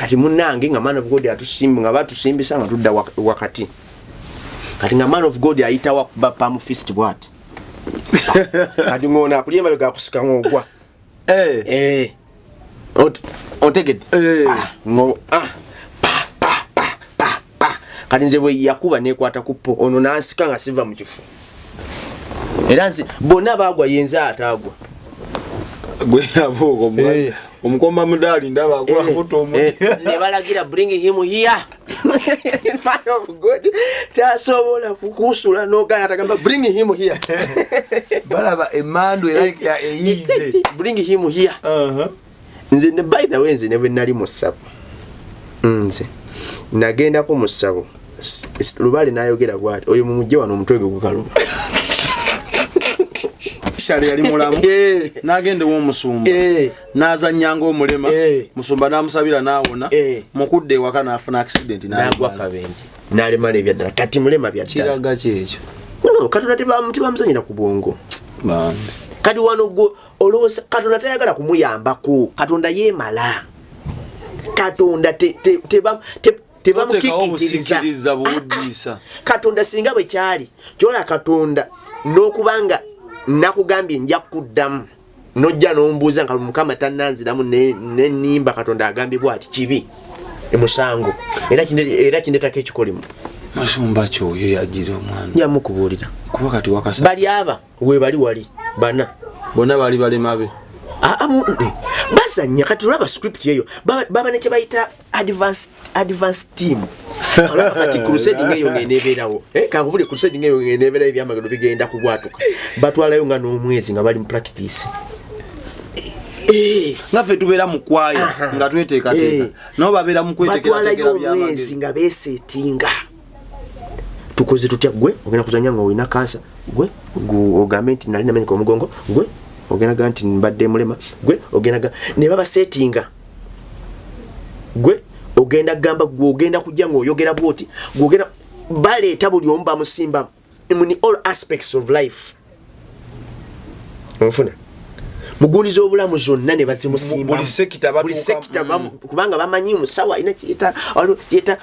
Kati munange nga man of God atusimba, nga batusimbisa nga tudda wakati. Kati nga man of God ayita wakuba palm fist bwati. Kati ng'ono akuli emabega akusika ng'ogwa. Eh. Eh. Otegedde? Eh. Ah, ngo, ah, pa, pa, pa, pa, pa. Kati nze bwe yakuba nekwata ku ppo, ono n'ansika nga siva mu kifo. Era nze bonna baagwa, yenze ataagwa. Gwe yabuuka Eh. omukomba mudaali ndaba akulakuta omuti. Ne balagira bring him here. Man of God tasobola kukusula n'ogana atagamba bring him here. Balaba emandu era eyiize. Bring him here. Nze ne by the way, nze ne bwe nali mu ssabo, nze nagendako mu ssabo, Lubaale n'ayogera bw'ati, oyo mumugye wano omutwe gwe gukaluba. Shale yali mulamu n'agenda ew'omusumba n'azannya ng'omulema, musumba n'amusabira n'awona, mukudda ewaka n'afuna accident. N'agwa kabenje n'alemala ebyaddala, kati mulema byaddala. Kiraga kyekyo. No, Katonda tebamuzanyira ku bwongo. Bambi. Kati wano gwe olowooza Katonda tayagala kumuyambako? Katonda yeemala. Katonda Toteekawo tebamukikitiriza. Obusikiriza buwuddiisa. Katonda singa bwe kyali kyola Katonda n'okubanga nakugambye nja kuddamu nojja n'ombuuza nga Mukama tannanziramu nenimba Katonda agambye bwati, kibi, emusango, era kindetako ekikolimu. Musumba kyoyo yagira omwana. Njamukubuulira. Kuba kati wakasa. Bali aba webali wali bana. Bonna bali balema be. Ah, ah, bazanya kati olaba script eyo baba ne kyebayita advance team. Olaba kati crusading eyo ng'eneebeerawo. Kankubule crusading eyo ng'eneebeerawo, ebyamagero bigenda kubwatuka, batwalayo nga n'omwezi nga bali mu practice. Nga ffe tubeera mu kwaya nga tweteekateeka, nabo babeera mu kweteekerateekera. Batwalayo omwezi Byamagero. Nga beesetinga, tukoze tutya? Gwe ogenda kuzanya nga olina kansa, gwe ogambe nti nali namenyeka omugongo, gwe ogenda ga nti mbadde mulema, gwe ogenda ga ne babasetinga, gwe ogenda gamba, gwe ogenda kujja ng'oyogera bwoti, gwe ogenda baleeta buli omu bamusimba in all aspects of life. Onfuna mugundiza obulamu zonna ne bazimusimba. Buli sector buli sector kubanga bamanyi musawo alina kiyita kiyita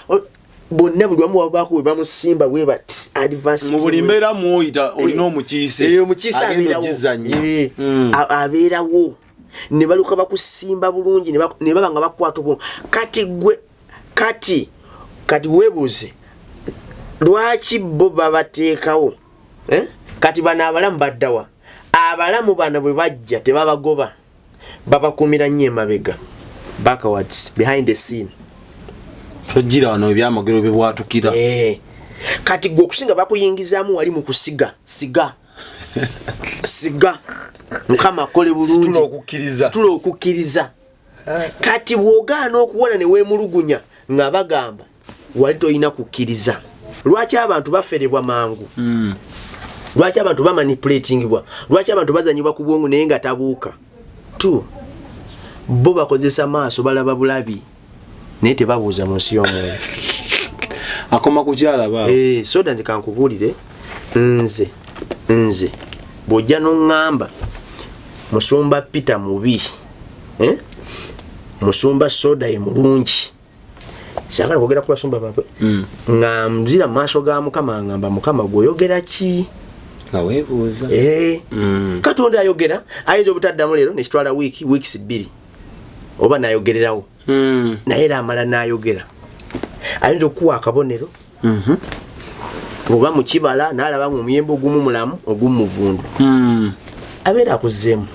bonna buli wamu wabaako we bamusimba bwe bati advance Mu buli team. mbeera mwoyita olina omukiise. Omukiise agenda abeerawo. ogizannya. Abeerawo ne baluka bakusimba bulungi ne baba nga bakwata obwongo. Kati gwe kati weebuuze lwaki bo babateekawo, eh? Kati bano abalamu baddawa? Abalamu bano bwe bajja tebabagoba, babakuumira nnyo emabega, backwards, behind the scene. Tojjira wano ebyamagero bye bwatukira. Kati gwe okusinga bakuyingizaamu wali mu kusiga siga siga, Mukama akole bulungi. Situla okukkiriza. Situla okukkiriza. Kati bw'ogaana okuwona ne weemulugunya nga bagamba wali tolina kukkiriza. Lwaki abantu baferebwa mangu? Lwaki abantu bamanipulatingibwa? Lwaki abantu bazanyibwa ku bwongo naye nga tabuuka tu? Bo bakozesa maaso, balaba bulabi naye tebabuuza mu nsi y'omwoyo. Akoma kukyalaba. Soda nti kankubuulire, nze bw'ojja n'oŋŋamba musumba Peter mubi, eh? Musumba Soda ye mulungi, saagala kwogera ku basumba baabwe, nga nzira mu maaso ga Mukama ngamba, Mukama gweoyogera ki? Nga weebuuza. Katonda ayogera, ayinza obutaddamu leero nekitwala wiiki, weeks 2, oba nayogererawo, naye era amala n'ayogera. Ayinza okukuwa akabonero oba mukibala n'alaba nga omuyembe ogumu mulamu, ogumu muvundu, abeera akuzzeemu.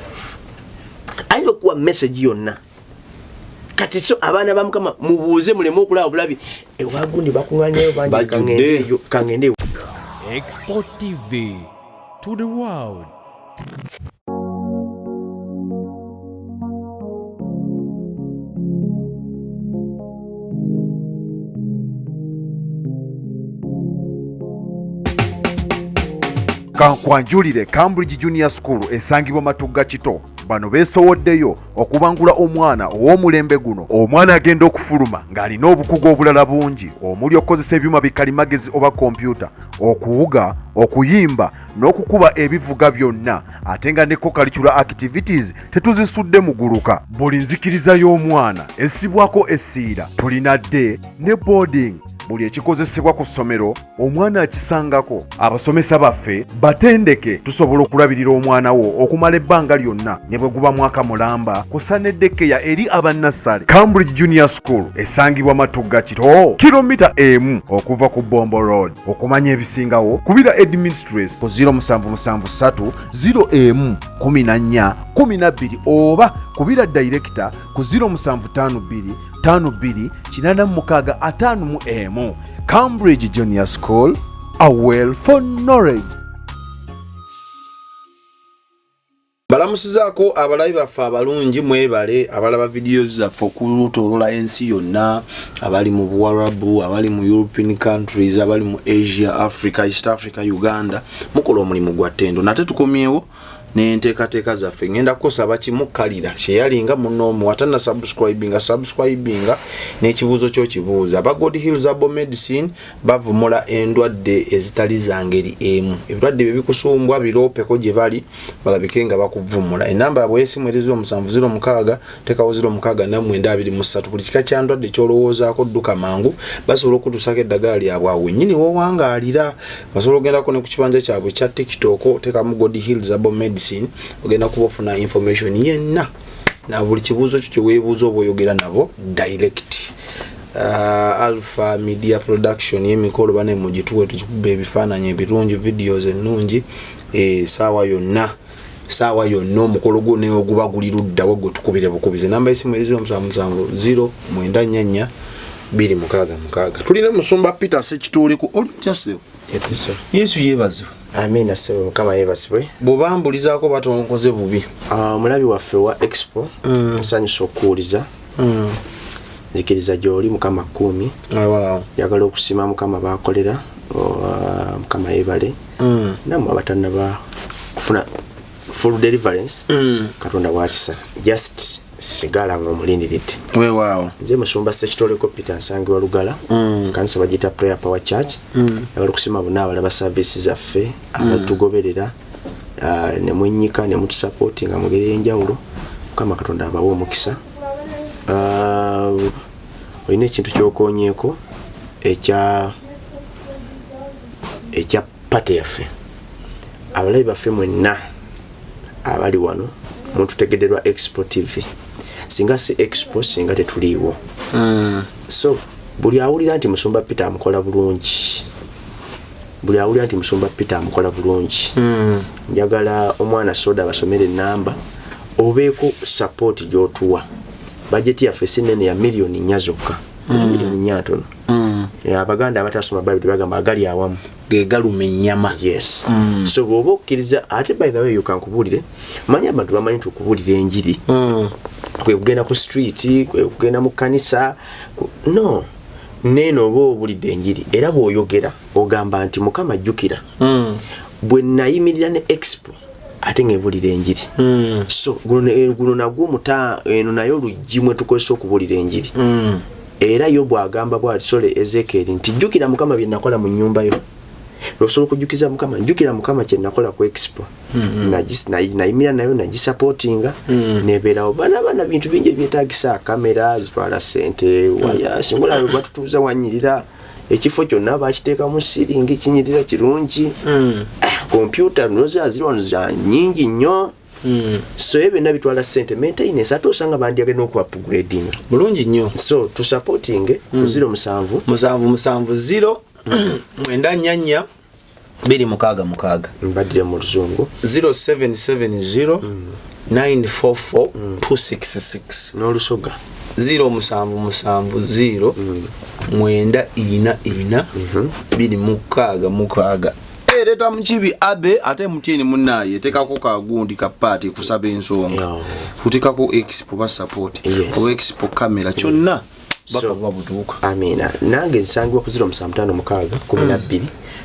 Ayinza okukuwa message yonna. Kati so abaana ba Mukama mubuuze, muleme okulaba bulabi ewagundi bakuŋŋanyayo bangi. Bajjudde. Kaŋŋendeeyo, kaŋŋende. Export TV to the world. Kankwanjulire Cambridge Junior School esangibwa Matugga Kito. Bano beesowoddeyo okubangula omwana ow'omulembe guno. Omwana agenda okufuluma ng'alina obukugu obulala bungi omuli okukozesa ebyuma bikalimagezi oba kompyuta, okuwuga, okuyimba n'okukuba ebivuga byonna, ate nga ne co-curricular activities tetuzisudde muguluka. Buli nzikiriza y'omwana essibwako essiira. Tulina day ne boarding. Buli ekikozesebwa ku ssomero omwana akisangako. Abasomesa baffe batendeke, tusobola okulabirira omwana wo okumala ebbanga lyonna ne bwe guba mwaka mulamba, kw'ossa ne daycare eri abannassale. Cambridge Junior School esangibwa Matugga Kito, kilomita 1 okuva ku Bombo Road. Okumanya ebisingawo kubira headmistress ku 0773 01 14 12 oba kubira director ku 0752 52 86 51. Cambridge Junior School, a well for knowledge. Balamusizaako abalabi baffe abalungi, mwebale abalaba videos zaffe okutolola ensi yonna, abali mu Buwarabu, abali mu European countries, abali mu Asia, Africa, East Africa, Uganda. Mukola omulimu gwa ttendo. Nate tukomyewo n'enteekateeka zaffe. Ngenda kukusaba kimu, kalira kyeyalinga munoomu atanna subscribinga, subscribinga, n'ekibuuzo kyokibuuza. Aba God Hills Herbal Medicine bavumula endwadde ezitali za ngeri emu. Ebirwadde bye bikusumbwa biroopeko gye bali balabike nga bakuvumula. Enamba yabwe y'essimu eri 0706 tekawo 06 923. Buli kika kya ndwadde kyolowoozaako, dduka mangu, basobola okutuusako eddagala lyabwe awo wennyini wowangaalira. Basobola ogendako ne ku kibanja kyabwe kya TikTok, tekamu God Hills Herbal Medicine, ogenda kuba ofuna information yenna na buli kibuuzo kyo kyeweebuuza oba oyogera nabo direct. Alpha Media Production y'emikolo, bane mugituwe tukikuba ebifaananyi ebirungi, videos ennungi. Saawa yonna, saawa yonna omukolo gwo ne oguba guli luddawo, gwe tukubire bukubizi. Enamba y'essimu eri 077 0 94 4 266. Tulina musumba Peter Sekituuliku. Oli otya, ssebo? Yetuse. Yesu yeebazibwe. Amiina, ssebo, Mukama yeebazibwe. Bw'obambulizaako batonkoze bubi. Ah, omulabi waffe wa Expo, nsanyusa okukuwuliza. Nzikiriza gy'oli, Mukama kkuumi. Awaawo. Njagala okusiima Mukama bakolera. Oh, Mukama yeebale. Nammwe abatannaba kufuna full deliverance, Katonda wakisa, just sigala nga omulindiridde. Weewaawo. Nze musumba Sekitoleko Peter, nsangibwa Lugala, kanisa bagiyita Prayer Power Church. Njagala okusiima bonna abalaba service zaffe, abatugoberera, ne mwenyika ne mutusupportinga mu ngeri ey'enjawulo. Mukama Katonda abawe omukisa. Olina ekintu kyokonyeeko ekya party yaffe. Abalabi baffe mwenna abali wano, mututegedde lwa Expo TV. Singa si Expo, singa tetuliiwo. So buli awulira nti musumba Peter amukola bulungi, buli awulira nti musumba Peter amukola bulungi, njagala omwana soda basomere enamba, obeeko support gyotuwa. Bajeti yaffe si nene, ya miliyoni 4 zokka, miliyoni 4 ntono. Abaganda abatasoma Bayibuli bagamba agali awamu ge galuma ennyama. Yes. So bw'oba okkiriza, ate by the way, yo kankubuulire, manyi abantu bamanyi nti okubuulira enjiri kwe kugenda ku street, kwe kugenda mu kanisa. No, neeno oba obulidde enjiri, era bw'oyogera ogamba nti, "Mukama, jjukira bwe nayimirira ne Expo ate ngebulira enjiri." So guno nagwo muta eno nayo luggi mwe tukozesa okubuulira enjiri. Era yo bw'agamba bwati, sole Ezekyeri, nti jjukira Mukama bye nakola mu nnyumba yo. Osobola okujjukiza Mukama, jjukira Mukama kye nakola ku Expo. Nayimirira nayo, nagisupportinga, nebeerawo. Bana bana, bintu bingi ebyetagisa, kamera zitwala sente, waya singola batutuuza wanyirira, ekifo kyonna bakiteekamu siringi, kinyirira kirungi. Kompyuta noza ziri wano za nyingi nnyo. So ebyo byonna bitwala sente, maintenance, ate osanga bandiyagala n'oku upgrading. Bulungi nnyo. So tusupporting ku 07 770 94 4 2 6. Mbaddire mu Luzungu. 0770 944 266. N'Olusoga? 0770 944 266. Ereeta mukibi abe ate mutiini munaaye etekako kagundi kapaati kusaba ensonga. Kutekako Expo ba support oba Expo camera kyonna. Baka buba butuuka. Amiina. Nange nsangibwa ku 0756 12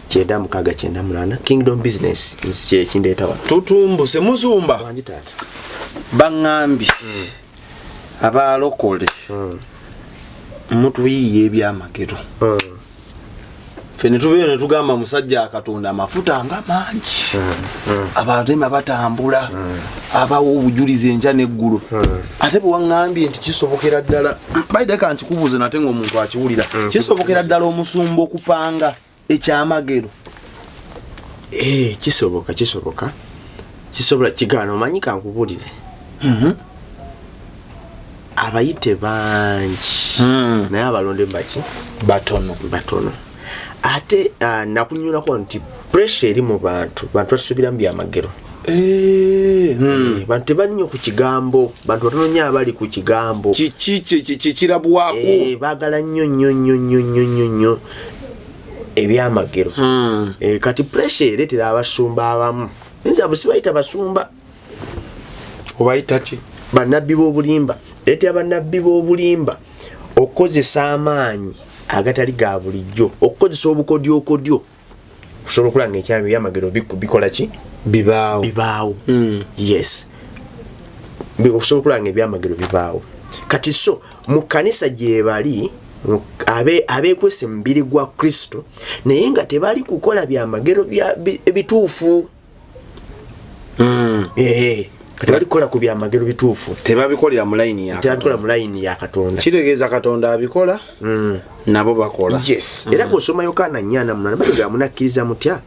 96 98. Kingdom Business kyekindeeta wano. Tutumbuse musumba. Wangi taata. Baŋŋambye abalokole mutuyiiya ebyamagero. Ffe ne tubeera ne tugamba musajja Katonda amafuta nga mangi, abalema batambula, abawa obujulizi enkya n'eggulo. Ate bwe waŋŋambye nti kisobokera ddala, baidde ka nkikubuuze nate ng'omuntu akiwulira, kisobokera ddala omusumba okupanga ekyamagero? Kisoboka, kisoboka, kisobola kigaana. Omanyi, kankubuulire, abayite bangi, naye abalonde baki? Batono. Batono. Ate nakunyulako nti pressure eri mu bantu, bantu batusuubiramu byamagero. Bantu tebali nnyo ku kigambo, bantu batono nnyo abali ku kigambo. Kiki kikirabwako? Baagala nnyo nnyo nnyo nnyo nnyo nnyo nnyo ebyamagero. Kati pressure ereetera abasumba abamu, nze abo sibayita basumba. Obayita ki? Bannabbi b'obulimba. Ereetera bannabbi b'obulimba okukozesa amaanyi agatali ga bulijjo, okukozesa obukodyokodyo kusobola okulaba nga ebyamagero bikola ki? Bibaawo. Bibaawo. Yes, okusobola okulaba nga ebyamagero bibaawo. Kati so mu kkanisa gye bali abeekwese mu mubiri gwa Kristo, naye nga tebali kukola byamagero bituufu. Tebali kukola ku byamagero bituufu. Tebabikolera mu layini ya Tebabikola mu layini ya Katonda. Kitegeeza Katonda abikola, nabo bakola. Yes, era bw'osoma Yokaana 4:8, bayiga munakkiriza mutya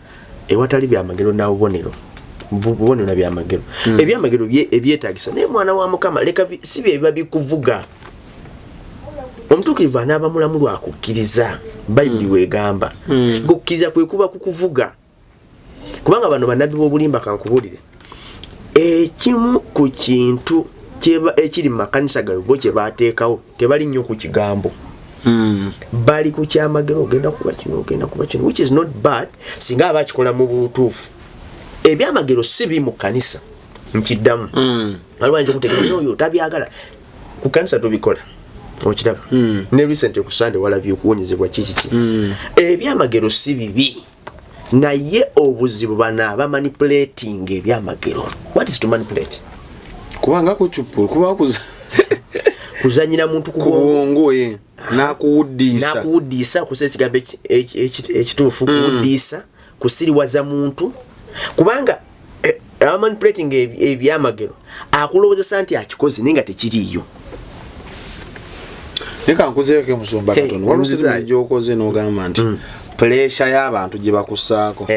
ewatali byamagero nabubonero? Bubonero na byamagero. Ebyamagero ebyetaagisa, naye mwana wa Mukama, leka si bye biba bikuvuga. Omutuukirivu anaaba mulamu lwakukkiriza, Bayibuli weegamba. Okukkiriza kwe kuba kukuvuga, kubanga bano bannabbi b'obulimba, kankubuulire, ekimu ku kintu ekiri mu makanisa gaabwe bo kye bateekawo, tebali nnyo ku kigambo, bali ku kyamagero. Ogenda kuba kino, ogenda kuba kino, which is not bad singa aba akikola mu butuufu. Ebyamagero si bi mu kanisa, nkiddamu. Waliwo ayinza okutegeera oyo tabyagala. Ku kanisa tubikola, okiraba. Ne recent ku Sunday walabye okuwonyezebwa kikiki. Ebyamagero si bibi, naye obuzibu bano aba manipulating ebyamagero. What is to manipulate? Kubanga kucupula kuba Kuzanyira muntu ku ku bwongo. Bwongo ye nakuwuddiisa. Nakuwuddiisa, kusa ekigambo ekituufu, kuwuddiisa, kusiriwaza muntu, kubanga aba manipulating ebyamagero akulowoozesa nti akikoze, naye nga tekiriiyo. Naye kankuzeeko musumba Hey, katono. Waliwo nzizaayo. sirimu gyokoze n'ogamba nti puleesha y'abantu gye bakussaako.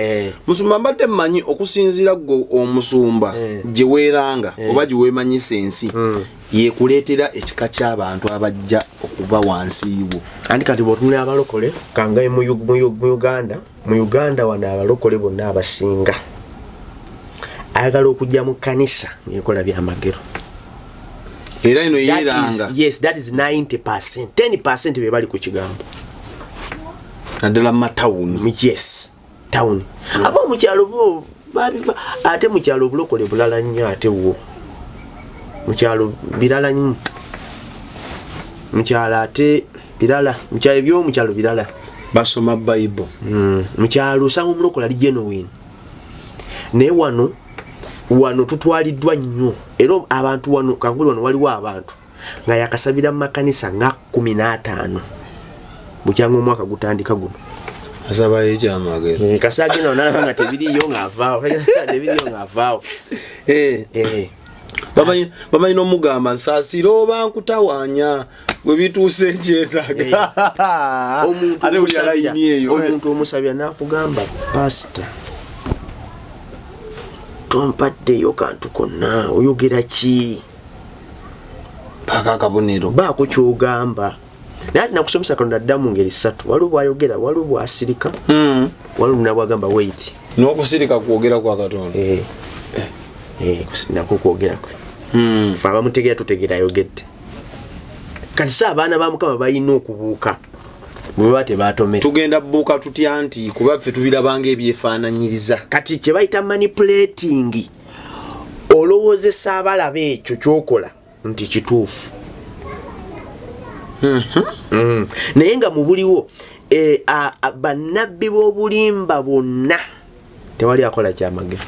Musumba, mbadde mmanyi okusinziira gwe omusumba gye weeranga oba gye weemanyisa ensi, yekuleetera ekika ky'abantu abajja okuba wansi wo. Anti kati bwotunula abalokole kangaye mu Uganda wano, abalokole bonna abasinga ayagala okujja mu kanisa ngaekola byamagero. Era eno That is- yeeranga. Yes, that is 90. 10% be bali ku kigambo. Naddala mu matawuni. Yes, town. Aba omukyalo bo babiva, ate mukyalo obulokole bulala nnyo, ate wo mukyalo birala nnyo, mukyalo ate birala, mukyalo ebyomukyalo birala. Basoma Bayibuli. Mukyalo osanga omulokole ali genuine, naye wano tutwaliddwa nnyo. Era abantu wano, kankuli wano waliwo abantu nga yakasabira mu makanisa nga 15 bukyanga omwaka gutandika guno. Asabayo ekyamagero. Kasagenda onalaba nga tebiriyo ng'avaawo, tebiriyo ng'avaawo. Bamanyi n'omugamba nsaasira oba nkutawaanya bwe bituuse nkyetaaga. Omuntu Ate buli omusabira- layini eyo. Omuntu omusabira n'akugamba, "Pasita, tompaddeyo kantu konna, oyogera ki?" Paaka akabonero. Baako kyogamba. Naye ati nakusomesa, Katonda adda mu ngeri ssatu: waliwo bwayogera, waliwo bwasirika, waliwo nabwagamba wait. N'okusirika kwogera kwa Katonda. Eh, nako kwogera kwe. Fe abamutegeera tutegeera ayogedde. Kati si abaana ba Mukama balina okubuuka bwe baba tebatomera. Tugenda buuka tutya nti kuba ffe tubirabanga ebyefaananyiriza? Kati kye bayita manipulating, olowoozesa abalaba ekyo kyokola nti kituufu. Naye nga mu buliwo bannabbi b'obulimba bonna tewali akola kyamagero.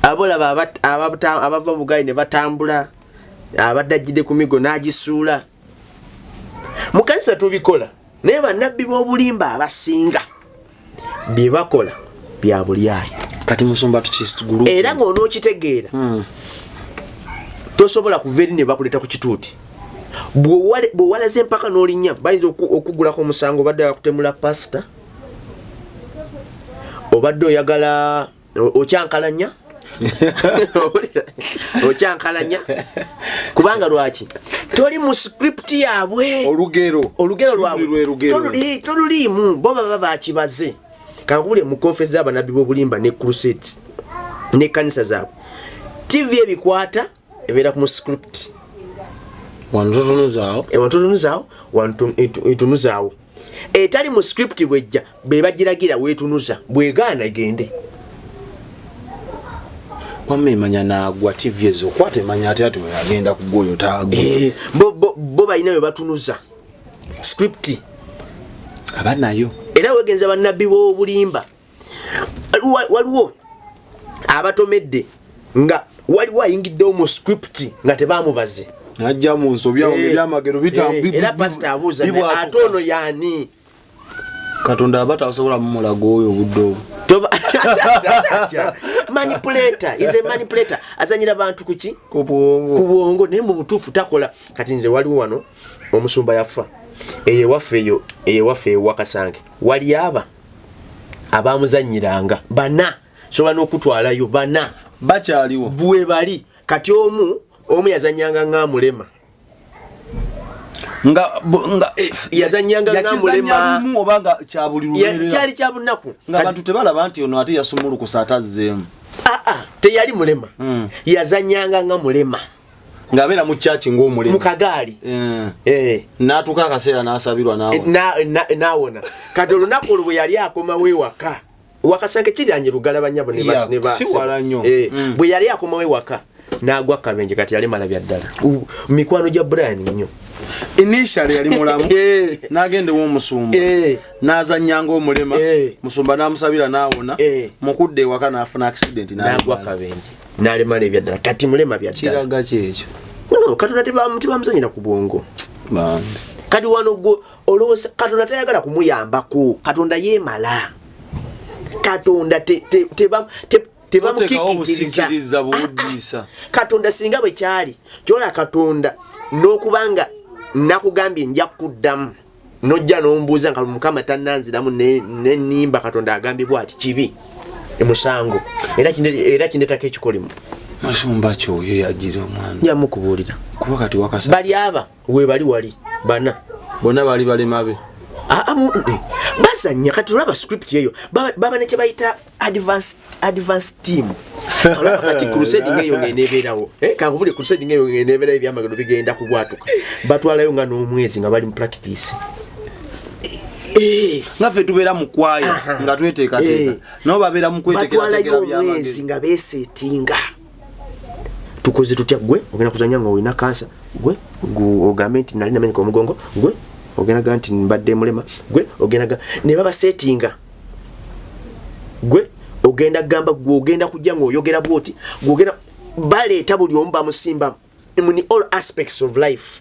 Abolaba abava mu bugaali ne batambula, abadde ajjidde ku migo n'agisuula. Mu kanisa tubikola, naye bannabbi b'obulimba abasinga bye bakola bya bulyayi. Kati musumba tukigulu. Era ng'onookitegeera, tosobola kuva eri ne bakuleeta ku kituuti. Bw'owalaza empaka n'olinnya, bayinza okugulako omusango. Obadde bakutemula pasita, obadde oyagala okyankalanya, okyankalanya, kubanga lwaki toli mu script yaabwe? Olugero. Olugero lwabwe. Lwe lugero. Toluliimu. Bo baba bakibaze. Kankubule, mu conference z'abanabbi b'obulimba ne crusades n'ekkanisa zaabwe, TV ebikwata ebeera mu script. Wano totunuzaawo. Wano totunuzaawo, wano etunuzaawo. Etali mu script bwejja, be bagiragira weetunuza, bwegaana egende. Wamma emanya naagwa TV ezo okwata, emanya ate ati agenda kugwa oyo taagwa. Bo balina bwe batunuza script. Aba nayo. Era wegenza bannabbi b'obulimba, waliwo abatomedde nga waliwo ayingiddewo mu script nga tebamubaze. Najja mu nsobi awo. Ebyamagero Era pasita abuuza, ate ono yaani? Katonda aba tasobola mumulaga oyo obudde obwo. Manipulator is a manipulator, azanyira bantu kuki? Ku bwongo. Ku bwongo, naye mu butuufu takola. Kati nze waliwo wano omusumba yafa eyo ewaffe, eyo ewaffe ewakasange, wali aba abamuzanyiranga bana, sobola n'okutwalayo bana. Bakyaliwo? Bwe bali kati. Omu yazanyanga nga mulema. Nga Yazanyanga nga yakizanya mulema. Lumu oba nga kyabuli lubeerera? Kyali kya bunaku. Nga abantu tebalaba nti ono ate yasumulukusa atazzeemu? Aa, teyali mulema. Yazanyanga nga mulema. Ng'abeera mu kyaki ng'omulema? Mu kagaali. N'atuuka akaseera n'asabirwa n'awona. N'awona. Kati olunaku olwo bwe yali akomawo ewaka, wakasanke kiranye Lugala, banyabo ne Yeah, si wala nnyo. Bwe yali akomawo ewaka n'agwa kabenje. Kati yali malabya ddala. Mikwano gya Brian nnyo. Initially yali mulamu, n'agenda ew'omusumba, n'azannya ng'omulema. Musumba n'amusabira n'awona. Mukudda ewaka n'afuna accident. N'agwa N'alemala. kabenje n'alemala ebyaddala. Kati mulema byaddala. Kiraga ki ekyo? No, Katonda tebamuzanyira ku bwongo. Bambi. Kati wano gwe olowooza Katonda tayagala kumuyambako? Katonda yeemala. Katonda Toteekawo tebamukikikiriza. obusikiriza buwuddiisa. Katonda singa bwe kyali kyola Katonda, n'okubanga nakugambye nja kuddamu, nojja nombuuza nga Mukama tannanziramu, nenimba Katonda agambye bwati, kibi, emusango, era kindetako ekikolimu. Musumba kyoyo yagira omwana? Njamukubuulira. Kuba kati wakasa. Bali aba webali wali bana. Bonna bali balema be? Bazanya. Kati olaba script eyo, baba ne kyebayita advance team. Olaba kati crusade eyo ngenebeerawo, kankubule, crusade eyo ngenebeerawo, ebyamagero bigenda kubwatuka, batwalayo nga n'omwezi nga bali mu practice. Nga ffe tubeera mu kwaya nga tweteekateeka, nabo babeera mu kweteekerateekera. Batwalayo omwezi Byamagero. nga beesetinga, tukoze tutya? Gwe ogenda kuzanya nga olina kansa, gwe ogambe nti nali namenyeka omugongo, gwe ogenda ga nti mbadde mulema, gwe ogenda ga ne babasetinga, gwe ogenda gamba, gwe ogenda kujja ngaoyogera bwoti, gwe ogenda. Baleeta buli omu bamusimba in all aspects of life.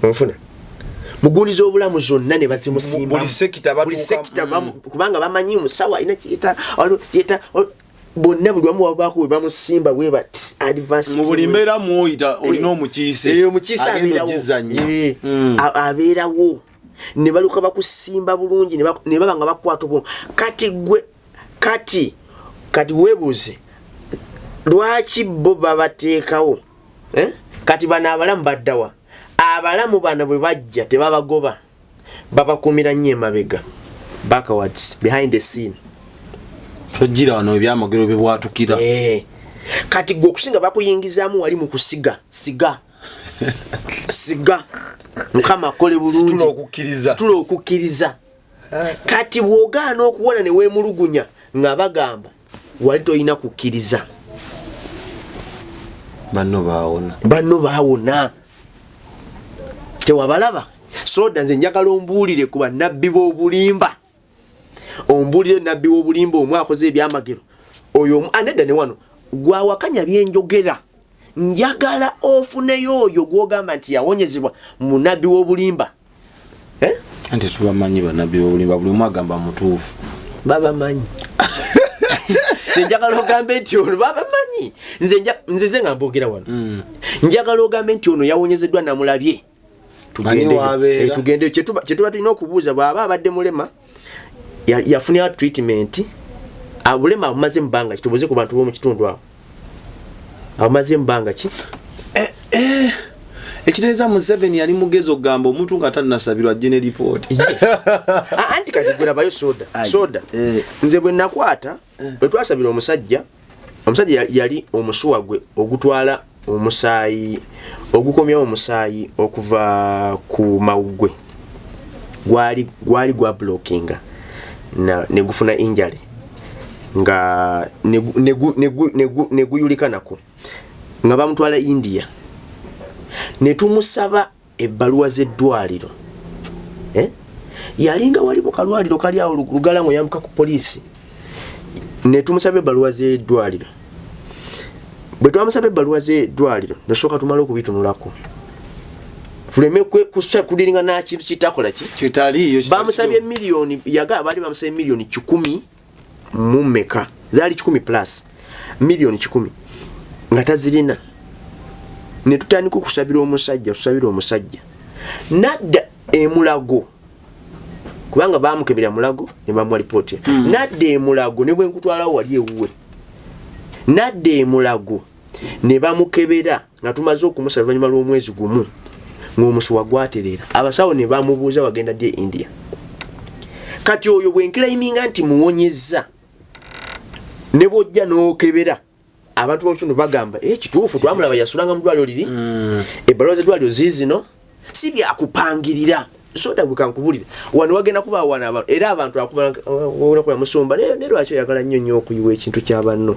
Onfuna mugundi z'obulamu zonna ne bazimusimba. Buli sector batuuka- Buli sector kubanga bamanyi musawo alina kiyita kiyita bonna, buli wamu wabaako we bamusimba bwe bati advance Mu buli team. mbeera mwoyita olina omukiise. Omukiise agenda abeerawo. ogizannya. Abeerawo ne baluka bakusimba bulungi, ne baba nga bakwata obwongo. Kati gwe kati weebuuze lwaki bo babateekawo, eh? Kati bano abalamu baddawa? Abalamu bano bwe bajja tebabagoba, babakuumira nnyo emabega, backwards, behind the scene. Tojjira wano ebyamagero bibwatukira. Kati gwe okusinga bakuyingizaamu wali mu kusiga siga siga, Mukama akole bulungi. Situla okukkiriza. Situla okukkiriza. Kati bw'ogaana okuwona ne weemulugunya nga bagamba wali tolina kukkiriza. Banno baawona. Banno baawona. Tewabalaba. Soda, nze njagala ombuulire ku bannabbi b'obulimba, ombuulire nabbi w'obulimba omu akoze ebyamagero. Oyo anedda ne wano gwawakanya byenjogera. Njagala ofuneyo oyo gwogamba nti yawonyezebwa mu nabbi w'obulimba, eh? Anti tubamanyi bannabbi b'obulimba, buli omu agamba mutuufu. Babamanyi. Nze njagala ogambe nti ono, babamanyi. Nze nga mbogera wano, njagala ogambe nti ono yawonyezeddwa, namulabye. Tugendeyo. Wabeera. Tugendeyo. Kyetuba tulina okubuuza, bw'aba abadde mulema, yafunira treatment, abulema abumaze mu bbanga ki? Tubuuze ku bantu b'omu kitundu awo, abumaze mu bbanga ki? Ekitegeeza Museveni yali mugezi okugamba omuntu nga tannasabirwa ajje ne lipooti. Ah, anti kati gulabayo, soda. Aye. Soda, nze bwe nakwata, bwe twasabira omusajja, omusajja yali omusuwa gwe ogutwala omusaayi, ogukomyawo omusaayi okuva ku mawugwe, gwali gwa blockinga negufuna injury nga neguyulika nako, nga bamutwala India, netumusaba ebbaluwa z'eddwaliro. Eh? Yalinga wali mu kalwaliro kali awo Lugala nga oyambuka ku poliisi. Netumusaba ebbaluwa z'eddwaliro. Bwe twamusaba ebbaluwa z'eddwaliro, nesooka tumala okubitunulako, tuleme kudiringa nakintu kitakola ki. Kitaliiyo. Bamusabye miliyoni, yaga baali bamusabye miliyoni 100 mu mmeka, zaali 100 plus miliyoni 100, nga tazirina. Ne tutandika okusabira omusajja, tusabira omusajja, nadda emulago, kubanga bamukebera mulago ne bamuwa lipooti. Nadda emulago, ne bwe nkutwalawo wali ewuwe, nadda emulago ne bamukebera nga tumaze okumusaba, oluvannyuma lw'omwezi gumu ng'omusuwa gwatereera. Abasawo ne bamubuuza, wagenda ddi e India? Kati oyo bwenclaiminga nti muwonyezza, ne bwojja n'okebera, abantu bomukitundu bagamba, "Eh, kituufu, twamulaba yasulanga mu ddwaliro liri, ebbaluwa z'eddwaliro ziizino." Si byakupangirira. Soda, gwe kankubulire, wano wagenda kuba wano era abantu akuba musumba, ne lwaki oyagala nnyo nnyo okuyiwa ekintu kya banno?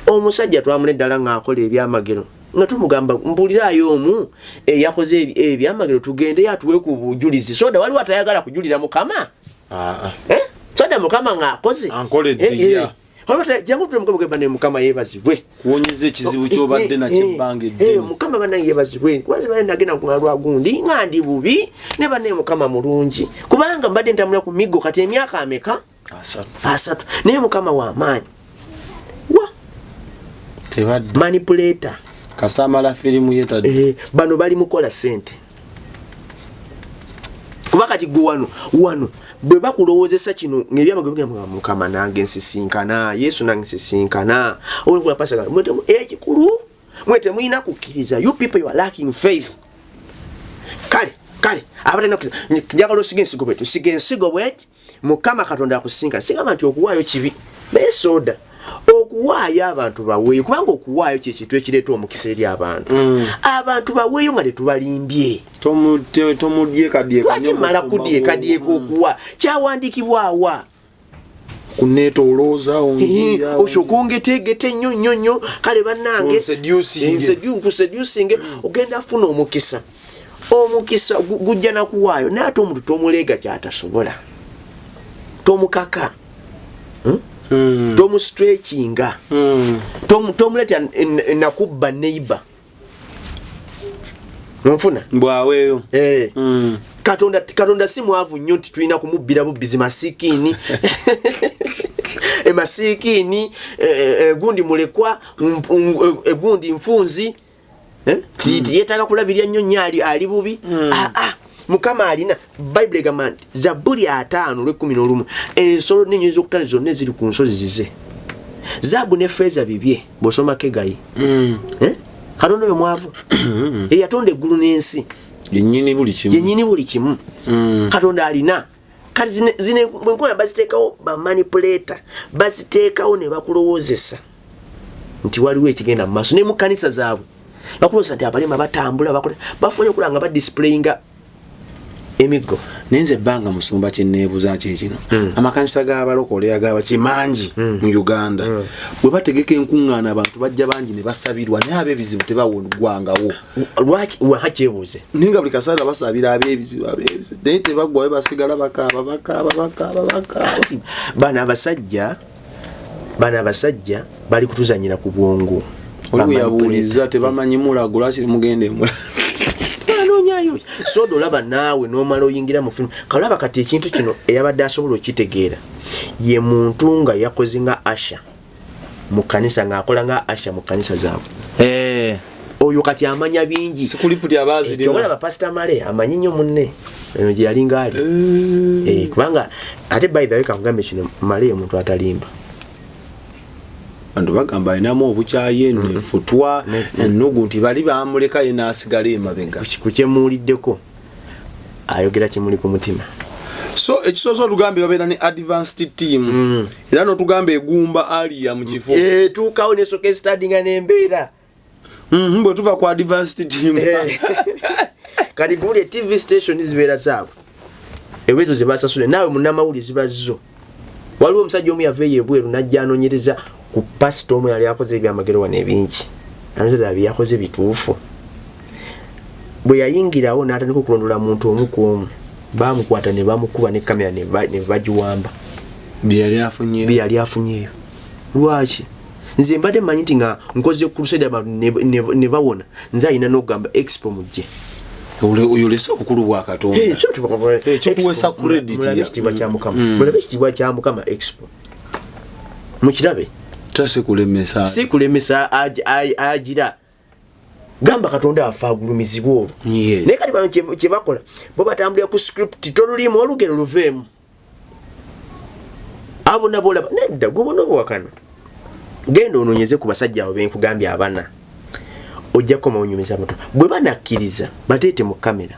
Omusajja twamuna eddala ng'akola ebyamagero, nga tumugamba, mpulirayo omu eyakoze ebyamagero, tugendeyo atuwe ku bujulizi. Soda, waliwo atayagala kujulira Mukama? Ah, ah. Eh? Soda, Mukama ng'akoze. Ankoledde, ya. Waliwo jangu tule Mukama, gamba ne Mukama yeebazibwe. Kuwonyeza ekizibu kyobadde nakyo ebbanga eddene. Mukama banange yebazibwe, kubanze bane nagenda ku lwa gundi nga ndi bubi, ne banne Mukama mulungi, kubanga mbadde ntambula ku miggo kati emyaka ameka? 30. 30, naye Mukama w'amaanyi wa Tebadde. Manipulator. Kasamala firimu ye tadde. Bano bali mukola sente, kuba kati gwe wano wano bwe bakulowoozesa kino ngaebyamago bigamba, Mukama nange nsisinkana, Yesu nange nsisinkana. Olikola pasaka ekikulu, mwe temulina kukkiriza. You people, you are lacking faith. Kale kale, abatalina kukkiriza, njagala osiga ensigo bweti, osiga ensigo bweti, Mukama Katonda akusinkana. Sigamba nti okuwaayo kibi, naye soda, okuwaayo abantu baweeyo, kubanga okuwaayo kyekintu ekireeta omukisa eri abantu. Abantu baweeyo nga tetubalimbye. Tomudyekadyeka. Lwaki mala kudyekadyeka okuwa? Kyawandiikibwawa? Kunetolooza. Osooka ongeteegete nnyo nnyo nnyo. Kale bannange, Onseducinge. Nkuseducinge, ogenda funa omukisa. Omukisa gujja nakuwaayo, naye ate omuntu tomuleega kyatasobola, tomukaka. Tomustretchinga. Tomuleeta nakubba neighbor, onfuna? Bwaweeyo. Eh. Katonda si mwavu nnyo nti tulina kumubbira bubbizi masikiini emasikiini, gundi mulekwa, gundi nfunzi. Eh? Ti yeetaaga kulabirya nnyo nnyo, ali bubi. Ah, ah, Mukama alina. Bayibuli egamba nti Zabbuli 50:11, ensolo n'ennyonyi z'okutale zonna eziri ku nsozi zize, zaabu ne feeza bibye, bw'osoma Kegayi. Eh? Katonda oyo mwavu eyatonda eggulu n'ensi? Yennyini buli kimu. Yenyini buli kimu. Katonda alina. Kati zino bwenkola baziteekawo bamanipulator, baziteekawo ne bakulowoozesa nti waliwo ekigenda mu maaso. Ne mu kanisa zaabwe bakulowooza nti abalema batambula, bafunye okulaba nga badisplayinga. Emiggo. Naye nze ebbanga musumba kyeneebuuza kyekino, amakanisa g'abalokole agabaki mangi mu Uganda, bwe bategeka enkuŋŋaana abantu bajja bangi ne basabirwa, naye ab'ebizibu tebawogwangawo. Lwaki? Waha, kyebuuze. Naye nga buli kaseera basabira ab'ebizibu, ab'ebizibu, naye tebaggwayo, basigala bakaaba, bakaaba, bakaaba, bakaaba. Bano abasajja bali kutuzanyira ku bwongo. Oli bwe yabuuliza, tebamanyi mulago, lwaki mugenda emula? Anoonyayo soda. Olaba naawe n'omala oyingira mu firimu. Kalaba kati ekintu kino, eyabadde asobola okitegeera ye muntu nga yakoze nga usher mu kanisa, ng'akola nga usher mu kanisa zaabwe. Oyo kati amanya bingi. Sikuliputi abaazirina. Olaba Pasita Male amanyi nnyo munne eno gye yalinga ali. Kubanga ate by the way, kakugambe kino, Male ye muntu atalimba. Bantu bagamba alinamu obukyayi, eno efutwa, ennugu, nti bali bamuleka ye n'asigala emabega. Ku kyemuwuliddeko, ayogera kimuli ku mutima. So ekisoose otugambye babeera ne advanced team, era notugamba egumba alia mu kifo. Etuukawo nesooka esitadinga n'embeera. Bwe tuva ku advanced team? Kati kubuli TV station zibeera zaabwe, ewezo zebasasule, naawe munnamawulire ziba zo. Waliwo omusajja omu yava eyo ebweru najja anoonyereza ku pasita omu yali akoze ebyamagero wano ebingi, anoonyereza byeyakoze bituufu. Bwe yayingirawo n'atandika okulondola muntu omu ku omu, bamukwata ne bamukuba ne kamera ne bagiwamba. Byeyali afunye. Bye yali afunyeeyo. Lwaki? Nze mbadde mmanyi nti nga nkoze crusade abantu ne bawona, nze alina n'okugamba Expo mujje. Oyolese obukulu bwa Katonda. Ekikuweesa credit. Mulabe ekitiibwa kya Mukama. Mulabe ekitiibwa kya Mukama. Expo mukirabe. Tasikulemesa. Si kulemesa, agira gamba Katonda afe agulumizibwe olwo. Naye kati bano kye bakola, bo batambulira ku script, tolulimu olugero luveemu abo nabo olaba nedda gwe bona obuwakana. Genda onoonyeze ku basajja abo benkugambye abana, ojja kukoma onyumiza muto bwe banakkiriza bateete mu kamera.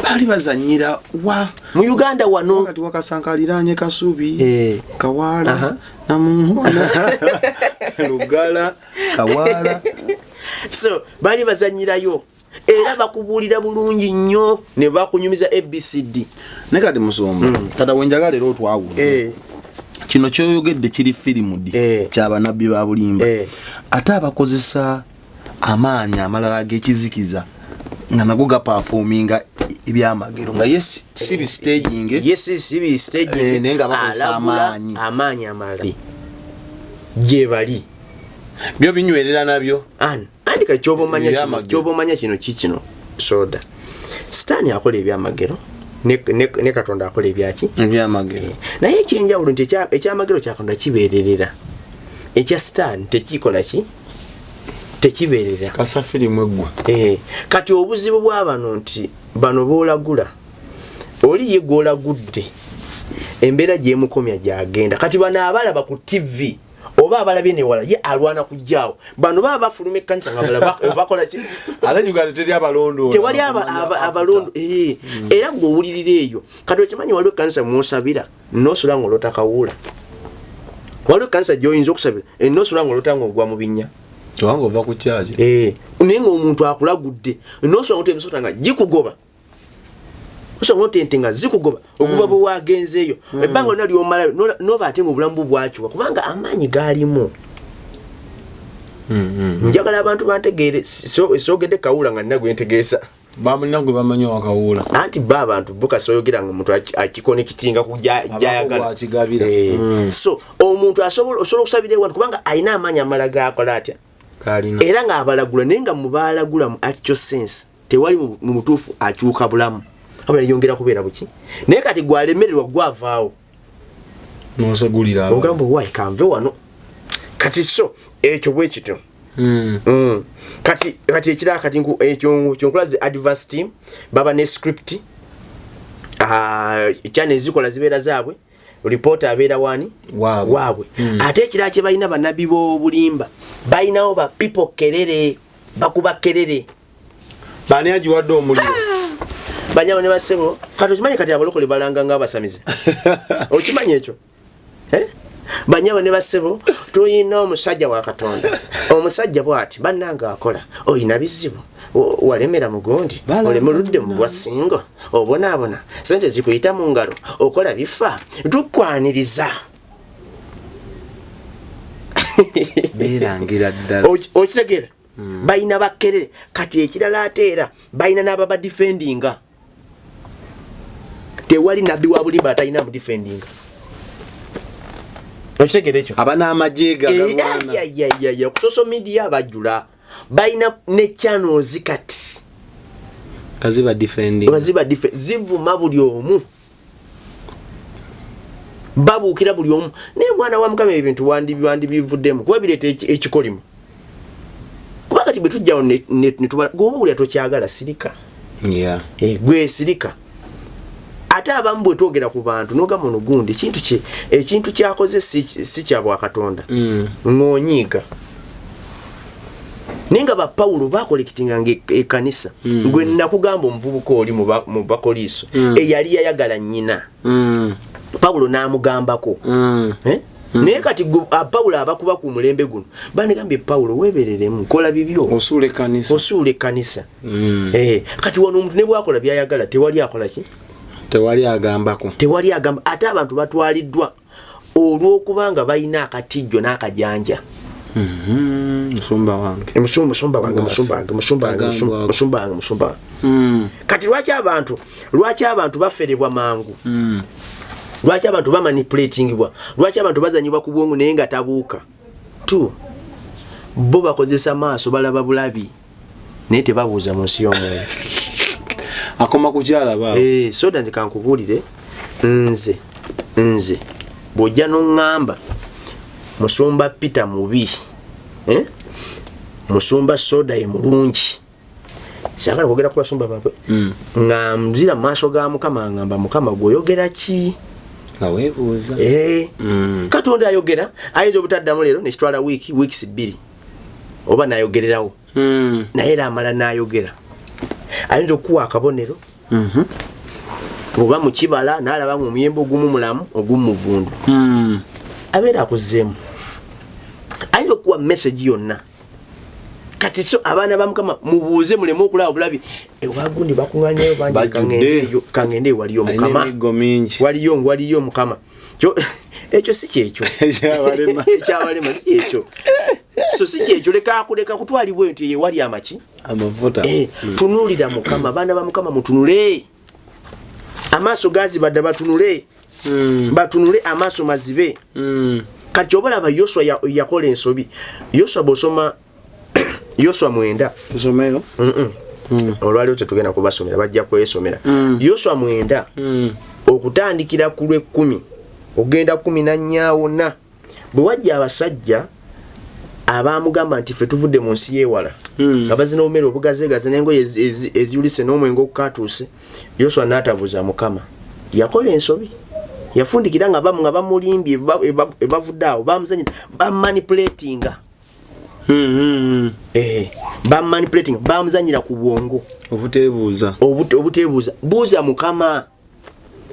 Baali bazanyira wa? Mu Uganda wano. Kati Wakasanka aliraanye Kasubi, Kawaala, Namungoona, Lugala, Kawaala. So baali bazanyirayo era bakubuulira bulungi nnyo ne bakunyumiza ABCD. Naye kati musumba, tata wenjagala era otwawula, kino kyoyogedde kiri filmed, kyabanabbi ba bulimba, ate abakozesa amaanyi amalala ag'ekizikiza nga nago gaperforminga ebyamagero nga ye si bistaging. Yes, si bistaging. Naye nga bakozesa Alagula amaanyi. Amaanyi amalala gye bali. Byo binywerera nabyo. Andika kyoba omanya kino, Ebyamagero. kyoba omanya kino ki kino soda Sitaani akola ebyamagero ne Katonda akola ebyaki? Ebyamagero. Naye ekyenjawulo nti ekyamagero kya Katonda kibeererera, ekya Sitaani tekikola ki? Tekibeerera. Kasa firimu eggwa. Kati obuzibu bwa bano nti bano boolagula, oli ye gwolagudde embeera gyemukomya gyagenda. Kati bano abalaba ku TV oba abalabye newala, ye alwana kujjaawo. Bano baba bafuluma ekkanisa nga balaba bakola ki? Ate Uganda teri abalondoola. Tewali abalondo. Era gwe owulirira eyo. Kati okimanyi waliwo ekkanisa mwosabira nosula nga olota kawuula? Waliwo ekkanisa gyoyinza okusabira nosula nga olota nga ogwa mu binnya. Tewanga ova ku kyaki. Naye ngaomuntu akulagudde nosula nga emisota nga gikugoba, osanga otente nga zikugoba okuva bwe wagenzeeyo, ebbanga lyonna lyomalayo noba ate nga obulamu bwo bwakyuka kubanga amaanyi galimu. Njagala abantu bantegeere, soogedde kawuula nga nina gwentegeesa. Bamulina gwe bamanyi owakawuula. Anti ba abantu bo kasi oyogera nga omuntu akiconnectinga ku gyayagala. Gwakigabira. So omuntu asobola osobola okusabira ewantu kubanga alina amaanyi amala gakola atya? Kalina. Era ng'abalagula, naye nga mubalagula mu actual sense tewali mu butuufu akyuka bulamu, wabula yongera kubeera buki. Naye kati gwalemererwa gwavaawo. Nosegulira. Ogamba wayi kanve wano kati. So ekyo bwe kityo. Kati ekirala kati ekyo kyonkulaze, advance team baba ne script. Channel zikola zibeera zaabwe, report abeera wani? Waabwe. Waabwe. Ate ekirala kye balina, bannabbi b'obulimba balinawo ba people kerere, bakuba kerere. Bani agiwadde omuliro? Banyabo ne basebo, kati okimanyi kati abalokole balanga nga abasamize? Okimanyi ekyo? Eh? Banyabo ne basebo, tuyina omusajja wa Katonda, omusajja bwati bannange akola, oyina bizibu. Walemera mugundi, olemuludde mu bwasingo, obonaabona, sente zikuyita mu ngalo, okola bifa, tukwaniriza. Beerangira ddala. Okitegeera? Balina bakerere. Kati ekirala ate era balina n'ababadifendinga. Tewali nabbi wa bulimba atalina mudifendinga. Okitegeera ekyo? Aba n'amagye ge agalwana. Ku social media bajjula, balina ne channels kati nga ziba defending. Nga ziba zivuma buli omu, babuukira buli omu. Naye mwana wa Mukama, ebintu wandibivuddemu kuba bireeta ekikolimo. Kuba kati bwe tujjawo ne tubala, gwoba owulira tokyagala, sirika. Gwe sirika. Ate abamu bwe twogera ku bantu n'ogamba ono gundi ekintu kyakoze si kya bwakatonda, ng'onyiiga. Naye nga ba Pawulo bakolekitinganga ekkanisa. Gwe nakugamba omuvubuka oli mu Bakoliiso eyali yayagala nnyina, Pawulo n'amugambako. Naye kati Pawulo abakuba ku mulembe guno banegambye, Pawulo weebereremu, kola bibyo, osuula ekkanisa. Osuula ekkanisa. Kati wano omuntu ne bwakola byayagala tewali akola ki? Tewali agambako. Tewali agamba. Ate abantu batwaliddwa olw'okuba nga balina akatijjo n'akajanja. Musumba wange. Musumba wange, musumba wange, musumba wange, Agambwako. musumba wange, musumba wange. Kati lwaki abantu baferebwa mangu? Lwaki abantu bamanipulatingibwa? Lwaki abantu bazanyibwa ku bwongo naye nga tabuuka tu? Bo bakozesa maaso, balaba bulabi, naye tebabuuza mu nsi y'omwoyo. Akoma kukyalaba awo. Soda nti kankubuulire, nze bw'ojja n'oŋŋamba musumba Peter mubi, eh? Musumba Soda ye mulungi, saagala kwogera ku basumba baabwe, nga nzira mu maaso ga Mukama, ngamba, Mukama, gweoyogera ki? Nga weebuuza. Katonda ayogera, ayinza obutaddamu leero nekitwala wiiki, weeks 2, oba nayogererawo, naye era amala n'ayogera. Ayinza okuwa akabonero oba mukibala n'alaba nga omuyembe ogumu mulamu, ogumu muvundu, abeera akuzzeemu. Ayinza okuwa message yonna. Kati so abaana ba Mukama, mubuuze, muleme okulaba obulabi. Ewagundi bakuŋŋanyayo bangi. Bajjudde. Kangende ewaliyo Alina Mukama. emiggo mingi. Waliyo Mukama. Ekyo si kyekyo. Ekyabalema. Ekyabalema si ekyo. So si kyekyo, leka kuleka kutwalibwa nti yewali amaki. Amafuta. Tunuulira Mukama. Abaana ba Mukama, mutunule, amaaso gazibadde, batunule, batunule, amaaso mazibe. Kati oba olaba Yoswa yakola ensobi. Yoswa, bwosoma Yoswa 9. Tusomeyo. Olwaliwo tetugenda kubasomera, bajja kwesomera. Yoswa 9, okutandikira ku lwekumi ogenda 14 wonna, bwe wajja abasajja abamugamba nti ffe tuvudde mu nsi y'ewala, nga bazina obumere obugazegaze n'engoye eziyulise n'omwenge ogukatuuse, Yoswa n'atabuuza Mukama. Yakola ensobi, yafundikira nga nga bamulimbye, bavudde awo bamuzanya, bamanipulatinga. Bamanipulatinga, bamuzanyira ku bwongo. Obuteebuuza. Obuteebuuza. Buuza Mukama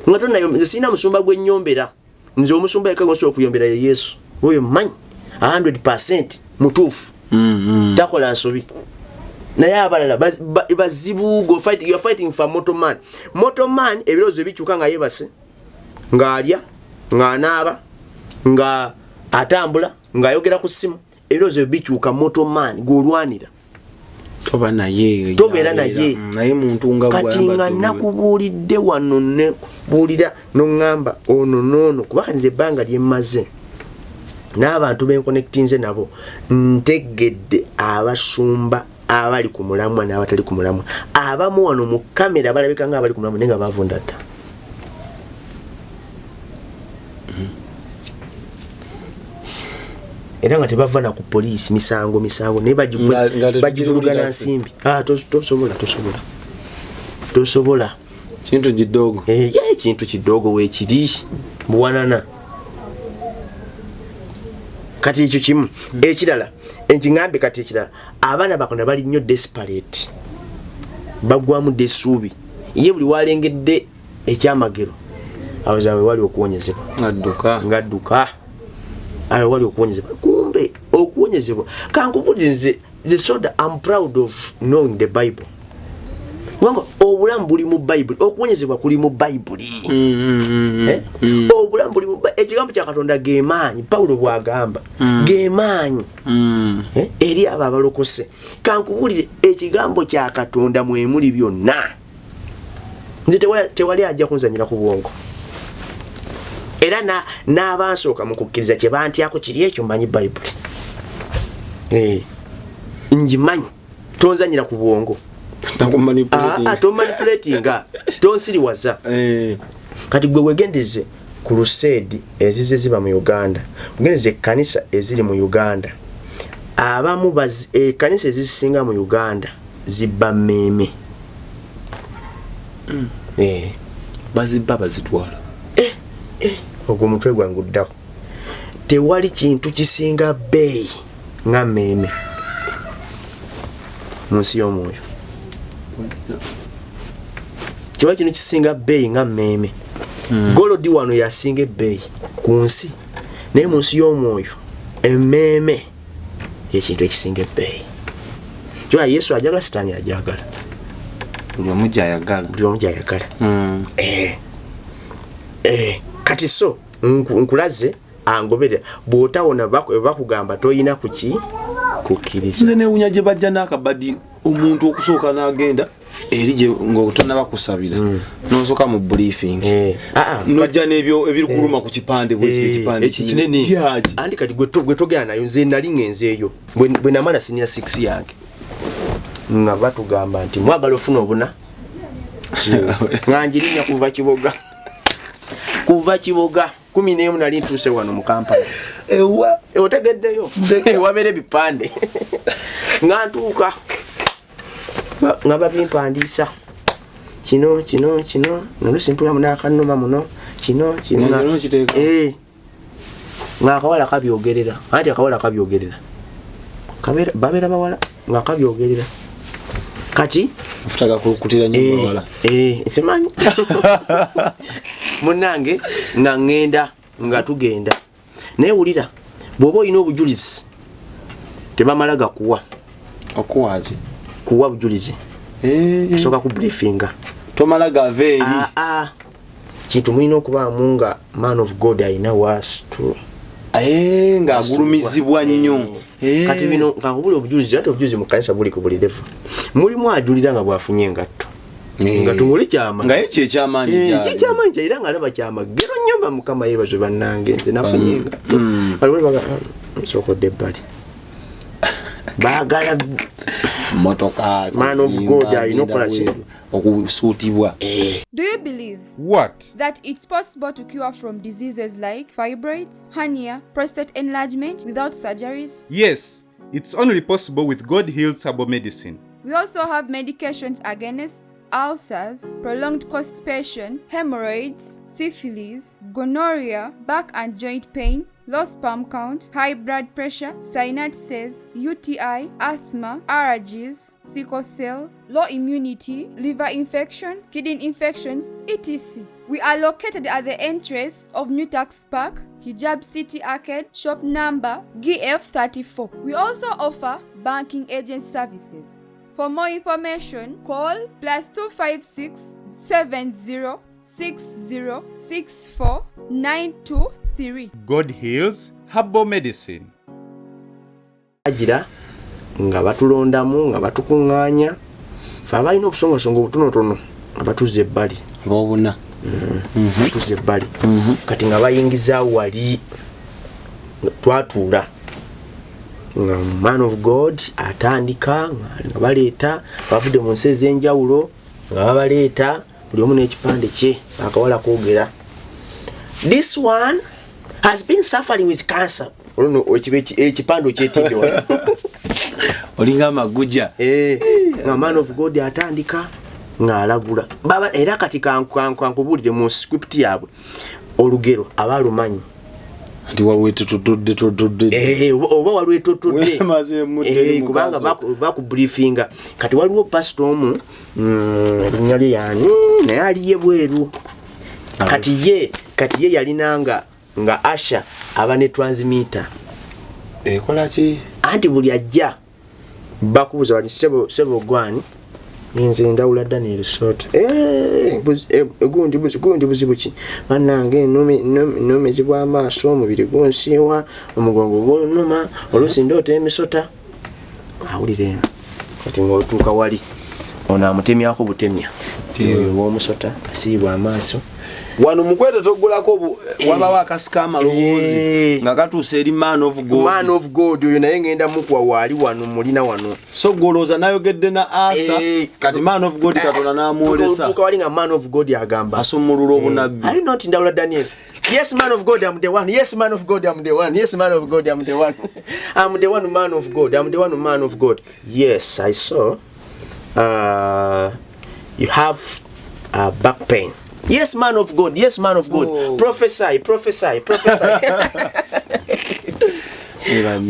nga tonayo. Nze sirina musumba gwe nnyombera. Nze omusumba yekka gwensobola okuyombera ye Yesu. Oyo mmanyi 100 mutuufu, takola nsobi. Naye abalala bazibu. Go fight, you are fighting for mortal man. Mortal man ebirowoozo bikyuka nga yeebase, ng'alya, ng'anaaba, nga atambula, ng'ayogera ku ssimu, ebirowoozo bikyuka. Mortal man gw'olwanira. Toba naye. Tobeera naye. Naye muntu nga Kati nga gw'ayambadde. nakubuulidde wano, nekubuulira noŋŋamba ono noono, kuba kati nze ebbanga lye mmaze n'abantu benkonectinze nabo, ntegedde abasumba abali ku mulamwa n'abatali ku mulamwa. Abamu wano mu kamera balabika nga abali ku mulamwa, naye nga bavunda dda. Era nga tebava na ku poliisi, misango misango, naye Nga tetugiwulira bagivulugana ffe. nsimbi. Ah, tosobola, tosobola, tosobola. Kintu kidogo. Eh, ye ekintu kidogo weekiri buwanana. Kati ekyo kimu. Ekirala nti ŋambe, kati ekirala, abaana bakona bali nnyo desperate, bagwamu dda essuubi. Ye buli walengedde ekyamagero awoza we wali okuwonyezebwa. Adduka. Ngadduka, ayo wali okuwonyezebwa. Kumbe okuwonyezebwa, kankubulire nze The soda, I'm proud of knowing the Bible, kubanga obulamu buli mu Bayibuli, okuwonyezebwa kuli mu Bayibuli. Eh? Obulamu buli mu ekigambo kya Katonda gemaanyi, Pawulo bw'agamba, gemaanyi Eh, eri abo abalokose. Kankubuulire, ekigambo kya Katonda mwemuli byonna. Nze tewali ajja kunzanyira ku bwongo, era n'abansooka mu kukkiriza kye bantyako kiri ekyo, mmanyi Bayibuli. Eh, ngimanyi, tonzanyira ku bwongo. Ah, ah, tomanipulatinga, tonsiriwaza. Kati gwe wegendeze ku crusade ezize ziba mu Uganda, wegendeze ekkanisa eziri mu Uganda. Abamu ekkanisa ezisinga mu Uganda zibba mmeeme. Eh, Bazibba, bazitwala. Ogwo omutwe gwange guddako. Tewali kintu kisinga bbeeyi nga mmeeme mu nsi y'omwoyo. Tewali kintu kisinga bbeeyi nga mmeeme. Gold wano yasinga ebbeeyi ku nsi, naye mu nsi y'omwoyo emmeeme yekintu ekisinga ebbeeyi. Kyola Yesu ajagala, Sitaani ajagala. Buli omu gyayagala. Buli omu gyayagala. Eh. Eh, kati so nkulaze angoberera, bw'otawona bakugamba toyina kuki kukkiriza. Nze newunya gye bajja n'akabadi, omuntu okusooka n'agenda eri gye nga tonaba kusabira, nosooka mu briefing. Eh, ah, ah, nojja n'ebyo ebirikuluma ku kipande bwekiri. Ekipande ekinene. Byaki? Andi kati gwe togera nayo, nze nali ngenzeeyo bwe namala senior 6 yange, nga batugamba nti mwagala ofuna obuna, nga njirinya kuva Kiboga 11, nali ntuuse wano mu Kampala. Ewa? Otegeddeyo wabeera ebipande, nga ntuuka nga babimpandiisa, kino kino kino, nolusi mpulamu n'akanuma muno, kino kino. Nga kino okiteeka. Eh. Nga akawala kabyogerera, anti akawala kabyogerera. Babeera bawala nga kabyogerera kati. Mafuta gakulukutira nnyo mu bawala. Eh, simanyi munange, nga ŋŋenda, nga tugenda, naye wulira, bw'oba olina obujulizi tebamala gakuwa. Okuwaki? Kuwa bujulizi, kusooka ku briefinga. Tomala gava eri. Ah, ah. Kintu mulina okubaamu nga man of God alina wastu. Eh, ng'agulumizibwa nnyo. Eh. Kati bino nga buli obujulizi, ate obujulizi mu kanisa buli ku buli level. Mulimu ajulira nga bwafunye engatto, nga tumuli kyama. Nga ye kyekyamaanyi gyali. Ekyamaanyi kya, era nga alaba kyamagero nnyo, ba Mukama yeebazwe, bannange nze nafunye engatto. Waliwo baga nsookodde ebbali, baagala Motoka. Man of Kuzimba, God alina agenda okukola ki? bweru, okusuutibwa. Do you believe What? that it's possible to cure from diseases like fibroids, hernia, prostate enlargement without surgeries? Yes, it's only possible with God Heals Herbal Medicine. We also have medications against ulcers, prolonged constipation, hemorrhoids, syphilis, gonorrhea, back and joint pain, low sperm count, high blood pressure, sinusitis, UTI, asthma, allergies, sickle cells, low immunity, liver infection, kidney infections, etc. We are located at the entrance of New Tax Park, Hijab City Arcade, shop number GF34. We also offer banking agent services. For more information, call +256 70 60 64 923. God Heals Herbal Medicine. Agira nga batulondamu, nga batukuŋŋaanya fe abalina obusongasonga obutonotono, nga batuzza ebbali. Abobuna. Batuzza ebbali. Kati nga bayingiza wali nga twatuula, nga man of God atandika, nga baleeta bavudde mu nsi ez'enjawulo, nga babaleeta buli omu n'ekipande kye. Akawala kwogera, "This one has been suffering with cancer." Olwo ekipande okyetidde wano. Olinga amaguja. Eh, nga man of God atandika ng'alagula baba. Era kati kankubuulire, mu script yaabwe olugero aba alumanyi. Nti walwetutudde tutudde. Eh, oba walwetotodde. Wemaze muddemu Eh, mu kubanga kanso. Bakubriefinga. Kati waliwo pasita omu, erinnya lye yani, naye aliye bweru. Kati ye yalinanga nga usher aba ne transmitter. Ekola ki? Anti buli ajja Bakubuuza bati, "Sebo, sebo, gwani?" Nze Ndawula Daniel Sota. Eh, gundi gundi buzibu ki? Bannange, nnumizibwa amaaso, omubiri gunsiiwa, omugongo gunuma, oluusi ndoota emisota. Awulira eno. Kati ngaotuuka wali ono amutemyako butemya oyo ow'omusota asiibwa amaaso. Wano mukwete toggulako, wabawo akasika amaloboozi nga katuuse eri man of God. Man of God oyo naye ngenda mukuwa, waali wano, mulina wano. So gwolowooza nayogedde na asa, kati man of God Katonda n'amwolesa. Tuuka wali nga man of God agamba, asumulula obunabbi. "Are you not Ndawula Daniel?" "Yes, man of God, I'm the one. Yes, man of God, I'm the one. Yes, man of God, I'm the one. I'm the one, man of God. I'm the one, man of God." "Yes, I saw you have back pain." "Yes, man of God. Yes, man of God." Oh. "Prophesy, prophesy, prophesy.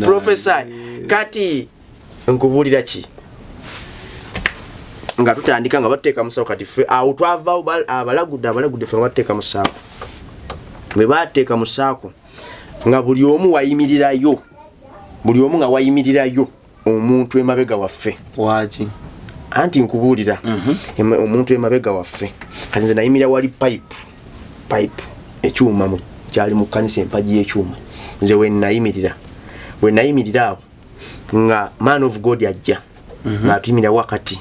Prophesy." Kati nkubuulira ki, nga tutandika nga batuteeka musawo. Kati ffe awo twavaawo, abalagudde ffe nga batuteeka mu saako. Bwe bateeka mu saako, nga buli omu wayimirirayo, buli omu nga wayimirirayo omuntu emabega waffe. Waki? Anti nkubuulira. Omuntu emabega waffe. Kati nze nayimirira wali pipe ekyuma kyali mu kkanisa, empagi y'ekyuma. Nze we nayimirira awo nga man of God ajja ng'atuyimirira wakati.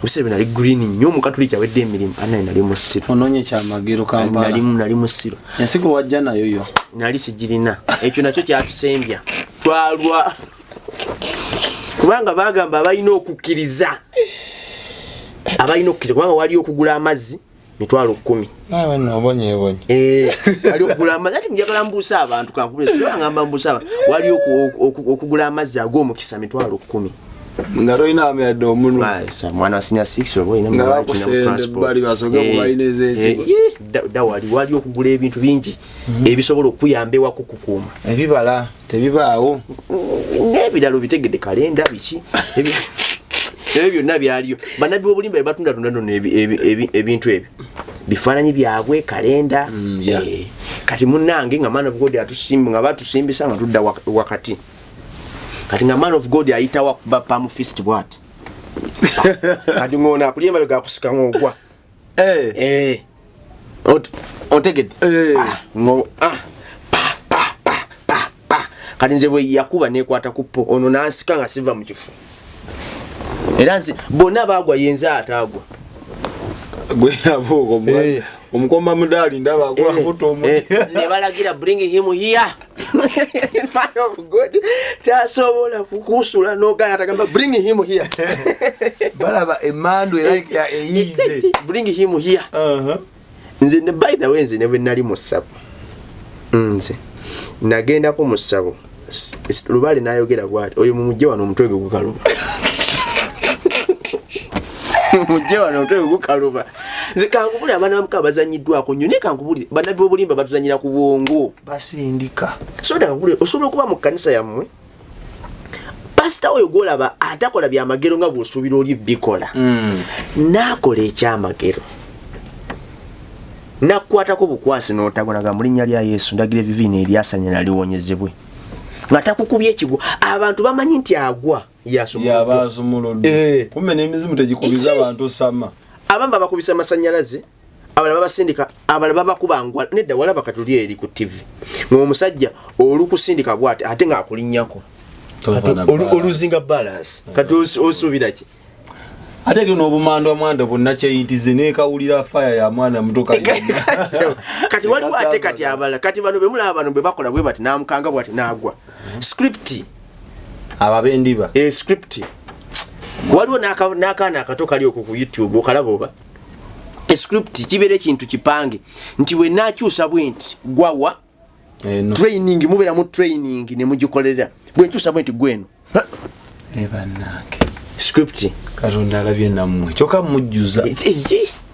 Ebiseera bye nali green nnyo, omukatuliki awedde emirimu, anaye nali musiru. Onoonye kyamagero Kampala. Nali musiru. Ensigo wajja nayo yo? Nali sigirina. Ekyo nakyo kyatusembya, twalwa kubanga bagamba abalina okukkiriza, kubanga waliyo okugula amazzi 100,000. Nawe nobonyebonye. Eh, wali okugula amazzi, ati njagala mbuusa abantu, kankubulengamba mbuusa abantu, waliyo okugula amazzi ag'omukisa 100,000. Nga tolina amyadde omunwa. Mwana wa senior six oba olina Nga mu- bakusenda transport. ebbali basooke kubalina ez'ensigo. Dawali waliyo okugula ebintu bingi ebisobola okuyamba ewaka okukuuma. Ebibala tebibaawo. N'ebirala obitegedde, kalenda, biki, ebyo byonna byaliyo. Bannabbi b'obulimba bye batundatunda nno ebintu ebyo, bifaananyi byabwe, kalenda. Kati munnange, nga man of God atusimba, nga batusimbisa nga tudda wakati. Kati nga man of God ayitawo akuba palm fist bwati, kati ng'ono akuli emabega akusika ng'ogwa. Eh. Otegedde? Ah, ah, pa, pa, pa, pa, pa. Kati nze bwe yakuba nekwata ku pole, ono nansika nga siva mu kifo, era nze bonna baagwa, yenze ataagwa. Gwe abuuka omukomba mudaali ndaba akulakuta omuti. Ne balagira, "Bring him here." Man of God tasobola kukusula nogana, atagamba, "Bring him here." Balaba emandu era eyiize. "Bring him here." Nze by the way, nze ne bwe nali mu ssabo, nze nagendako mu ssabo, Lubaale nayogera bwati, "Oyo mumugje wano, omutwe gwe gukaluba, mujje wano, omutwe gwe gukaluba." Nze kankubulire, abaana bamuka bazanyiddwako nnyo, naye kankubulire, bannabbi b'obulimba batuzanyira ku bwongo. Basindika. So kankubulire, osobola okuba mu kkanisa yammwe, pasita oyo gwolaba atakola byamagero nga bw'osuubira oli bikola, n'akola ekyamagero, nakukwatako bukwasi n'otagonaga, "Mu linnya lya Yesu ndagira ebiviina eryasanya liwonyezebwe," nga takukubye ekigwo. Abantu bamanyi nti agwa yasumuluddwa. Yaba asumuluddwa. Kumbe n'emizimu tegikubiza bantu sama. Abamu babakubisa amasanyalaze, abalala babasindika, abalala babakuba ngwa. Nedda, walaba katuli eri ku TV ng'omusajja olukusindika bwati ate ng'akulinnyako. Kati oluzinga balance, kati osuubira ki? Ate eri n'obumandwa mwanda bwonna kyeyitize nekawulira faya ya mwana muto. Kati waliwo ate kati abalala, kati bano bemulaba bano bwe bakola bwe bati namukanga bwati n'agwa, script. Abo abendiba. Script. Waliwo n'akaana akato kali okwo ku YouTube, okalaba oba script kibeera ekintu kipange nti bwe nakyusa bwe nti gwawa. Eno. Training, mubeera mu training ne mugikolera, bwe nkyusa bwe nti gweno. Bannange. Script. Katonda alabye nammwe, kyokka mujjuza.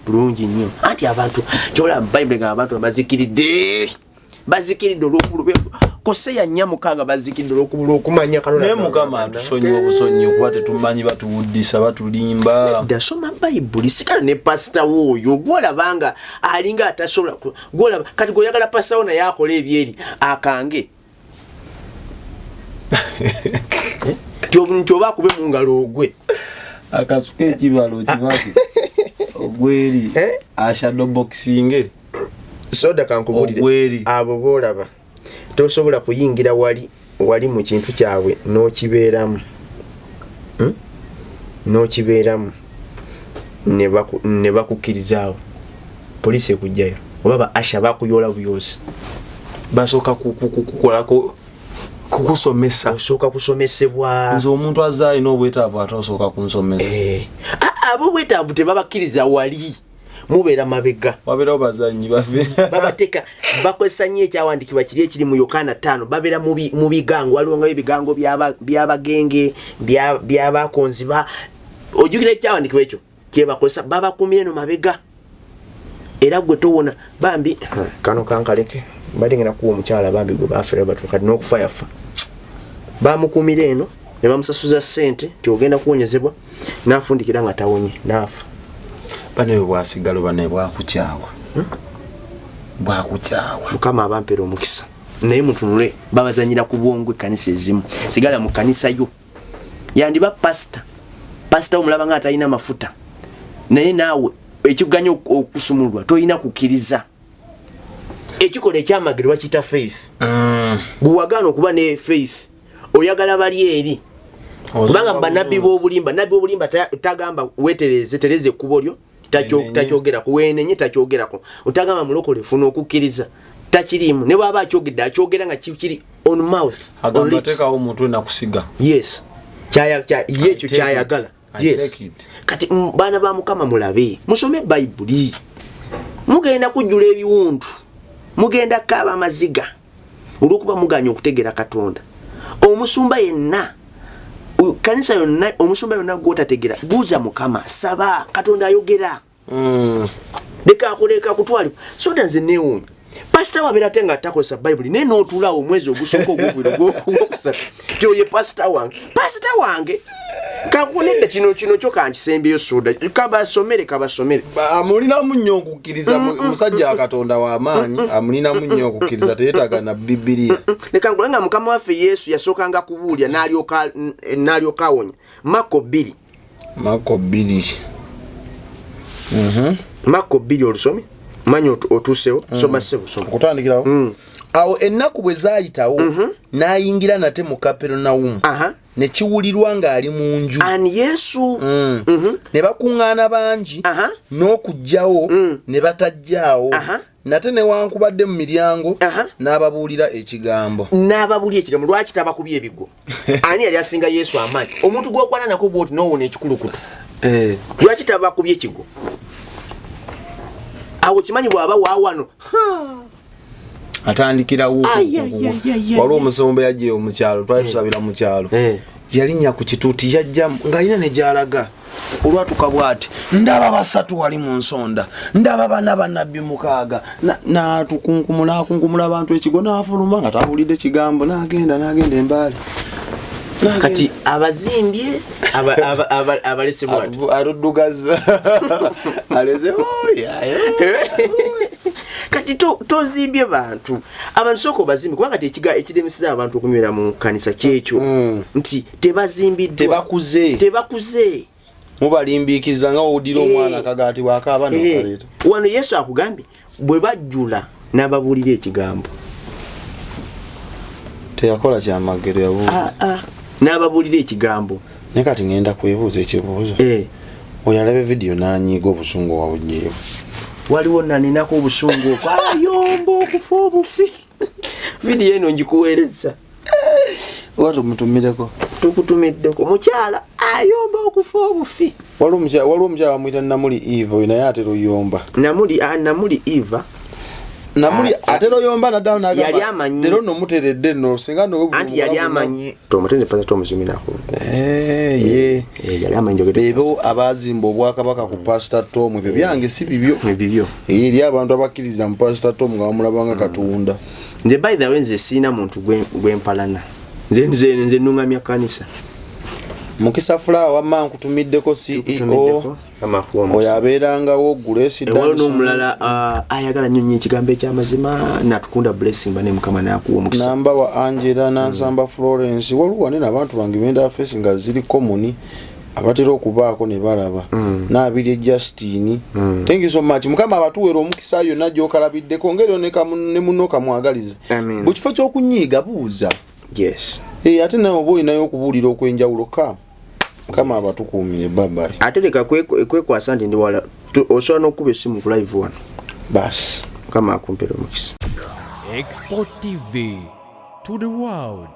Bulungi nnyo, anti abantu kyobola Bayibuli nga abantu bazikiridde olwokubula Koseya 4:6, bazikiridde olwokubula okumanya Katonda. Naye Mukama atusonyiwa obusonyi, okuba tetumanyi, batuwuddisa, batulimba. Nedda, soma Bayibuli, sikala ne pasita wooyo gwolaba nga alinga atasobola gwolaba kati gweoyagala pasita wo naye akola ebyeri akange. Eh? Nti oba akube mu ngalo ogwe. Akasuka ekibalo okibake ogweri. Eh? Ashadow boxing. Soda kankubulire. Ogweri. Abo boolaba tosobola kuyingira wali wali mu kintu kyabwe n'okibeeramu. N'okibeeramu ne bakukkirizaawo, poliisi ekugjayo oba ba usher bakuyoola buyosi. Basooka kukolako kukusomesa. Osooka kusomesebwa. Nze omuntu azze alina obwetaavu ate osooka kunsomesa? Eh. Ah, ab'obwetaavu tebabakkiriza wali, mubeera mabega. Wabeerawo bazanyi bafe. Babateeka, bakozesa nnyo ekyawandiikibwa kiri ekiri mu Yokaana 5. Babeera mu bigango, waliwo nga ebigango by'abagenge, by'abakonzi ba ojjukira ekyawandiikibwa ekyo kyebakozesa, babakumira eno mabega era gwe towona bambi. Kano kankaleke, mbadde ngenda kuwa omukyala bambi gwe bafera batu, kati n'okufa yafa. Bamukumira eno ne bamusasuza ssente nti ogenda kuwonyezebwa, n'afundikira nga tawonye, n'afa. Banaye bwasigalo, banaye bwakukyawa, bwakukyawa. Mukama abampera omukisa, naye mutunule, babazanyira ku bwongo. Ekkanisa ezimu, sigala mu kkanisa yo. Yandiba pasita, pasita omulaba nga atalina mafuta, naye naawe ekiganya okusumulwa tolina kukkiriza. Ekikola ekyamagero bakiyita faith. Bwewagaana okuba ne faith, oyagala bali eri, kubanga banabbi b'obulimba, nabbi b'obulimba tagamba wetereze, tereze ekkubo lyo. Wenenye. Takyogerako wenenye, takyogerako. Otagamba mulokole funa okukkiriza, takiriimu. Ne bwaba akyogedde, akyogera nga kiri on mouth, on Agamba lips. teekawo omuntu nakusiga. Yes, ye ekyo I take kyayagala. it. I Yes. take it. Kati baana ba Mukama, mulabe, musome Bayibuli, mugenda kujjula ebiwundu, mugenda kaaba amaziga olwokuba muganya okutegeera Katonda. Omusumba yenna, kanisa yonna, omusumba yonna gwotategera, buuza Mukama, saba, Katonda ayogera. Leka akuleka kutwalibwa. Soda nze newuunya pasita wabeera ate nga takozesa Bayibuli, naye n'otuulaawo omwezi ogusooka, ogwokubiri, ogwokusatu, ti oye pasita wange, pasita wange kankunedda kino, kino kyo kankisembyeyo. Soda kabasomere, kabasomere. Amulinamu nnyo okukkiriza, musajja wa Katonda w'amaanyi, amulinamu nnyo okukkiriza, teyeetaaga na Bibiriya. Leka nkule nga Mukama waffe Yesu yasookanga kubuulya n'alyoka awonya. Makko 2. Mako 2. Makko 2, olusome, manya otuusewo. Soma ssebo, soma. Okutandikirawo. Awo ennaku bwe zaayitawo, n'ayingira nate mu Kaperonawumu, ne kiwulirwa ng'ali mu nju. Ani? Yesu. Ne bakuŋŋaana bangi n'okugjawo ne batajjaawo nate newankubadde mu miryango, n'ababuulira ekigambo. N'ababuulira ekigambo. Lwaki tabakubye ebigwo? Ani yali asinga Yesu amaanyi? Omuntu gwokwana nako bwoti nowona ekikulukutu, lwaki tabakubye ekigo? Awo kimanyi bw'aba waawano. Atandikirawo. Ai, ai, ai, ai, ai, Waliwo omusumba yajjayo mu kyalo, twali tusabira mu kyalo. Yalinnya ku kituuti, yajja ng'alina ne gy'alaga. Olwatuka bw'ati, ndaba basatu wali mu nsonda, ndaba bana, bannabbi mukaaga. N'atukunkumula, akunkumula abantu ekigo, n'afuluma nga tawulidde kigambo, n'agenda, n'agenda embaale. N'agenda. Kati abazimbye abalese bwati. Atuddugaza aleze oyayo. Kati tozimbye bantu, abantu sooka obazimbe, kubanga kati ekiremeseza abantu okunywera mu kanisa kyekyo nti tebazimbiddwa. Tebakuze. Tebakuze. Mubalimbiikiriza nga owudira omwana akagaati bwakaaba nokaleeta. Wano Yesu akugambye bwe bajjula n'ababuulira ekigambo. Teyakola kyamagero, yabuuza. Ah, ah. N'ababuulira ekigambo. Naye kati ngenda kwebuuza ekibuuzo. Oyo alaba vidiyo n'anyiiga, obusungu wabugyewo? Waliwo naninako obusungu okwo, ayomba okufa obufi. Vidiyo eno ngikuweereza. Oba tumutumireko. Tukutumiddeko mukyala ayomba okufa obufi. Waliwo omukyala bamuyita Namuli Eva, oyo naye atera oyomba. Namuli, ah, Namuli Eva. Namuli atera oyomba naddawo. Yali amanyi. Leero nno muteredde nno singa nno. Anti yali amanyi tomutenze pasa tomuziminako. Ye. Yali amanyi njogedde. Bebo abazimba obwakabaka ku Pasita Tom. Ebyo byange si bibyo. Ebibyo. Eri abantu abakkiriza mu Pasita Tom nga bamulabanga Katonda. Nze by the way, nze siina muntu gwempalana. Nze nuŋŋamya kanisa. Mukisa Fulawa, wamma nkutumiddeko CEO oyo abeerangawo Grace Ewaliwo Danson. n'omulala ayagala nnyo nnyo ekigambo ekyamazima, natukunda Blessing bane, Mukama nakuwa omukisa. Namba wa Angela Nansamba Florence, waliwo wanene abantu bange benda face nga ziri common, abatera okubaako ne balaba naabirye Justin. Thank you so much. Mukama abatuweera omukisa yonna gyokalabiddeko, ngeri ne muno kamwagalize. Amen. Mu kifo ky'okunyiiga, buuza. Yes. Eh, ate nawe oba olinayo okubuulira okw'enjawulo ka. Mukama abatukuumire, babayi. Ate leka kwekwasa nti ndi wala. Osobola n'okuba essimu ku live wano. Basi. Mukama akumpera omukisa. Export TV to the world.